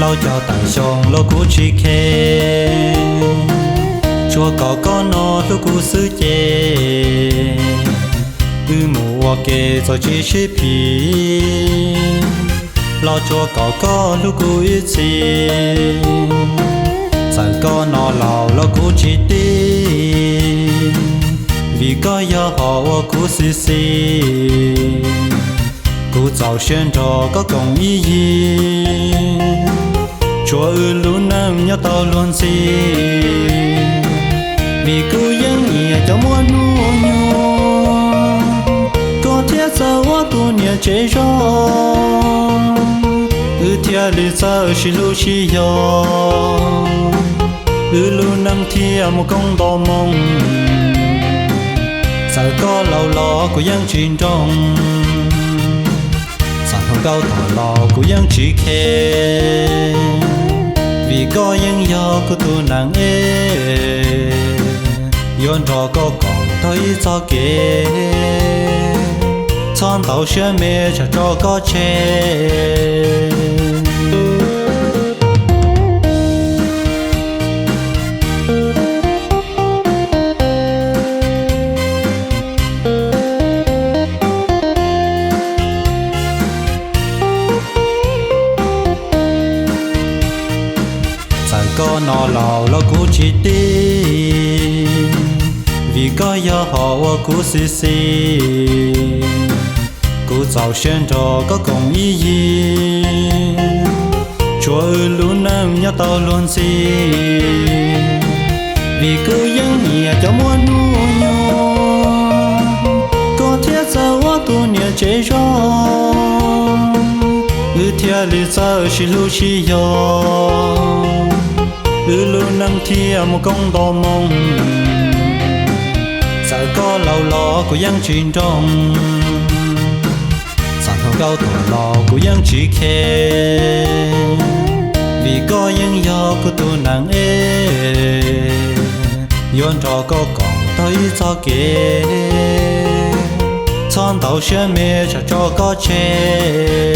Tau cog teem xyoo los kuv tsis kheev, tsuas kom koj no hlub kuv xwb ces, wb mus ua ke txawm tsis sib phim, los tsuas kom koj hlub kuv ib txhis. Txawm koj no laus los kuv tsis tig, vim koj yog hom uas kuv xis xis. Kuv txaus siab nrog koj koom ib yig, tsuas wb lub neej nyob tau luag ntxhi. Vim kuv yeej nyiam cov muaj hnub nyoog, koj thiaj txawj ua tus niam tsev zoo, wb thiaj li txawj sib hlub sib yog, wb lub neej thiaj muaj koob nto moo. Txawm koj laus los kuv yeej tsis nroog, txawm hluas nkauj tag los kuv yeej tsis kheev, vim koj yeej yog kuv tus neeg es, yuav nrog koj koom taug ib txoj kev, txhob ntaus siab me tsam tso koj tseg. Txawm koj no laus los kuv tsis tig, vim koj yog hom uas kuv xis xis. Kuv txaus siab nrog koj koom ib yig, tsuas wb lub neej nyob tau luag ntxhi. Vim kuv yeej nyiam cov muaj hnub nyoog, koj thiaj txawj ua tus niam tsev zoo, wb thiaj li txawj sib hlub sib yog, wb lub neej thiaj muaj koob nto moo. Txawm koj laus los kuv yeej tsis nroog, txawm hluas nkauj tag los kuv yeej tsis kheev, vim koj yeej yog kuv tus neeg es, yuav nrog koj koom taug ib txoj kev, txhob ntaus siab me tsam tso koj tseg.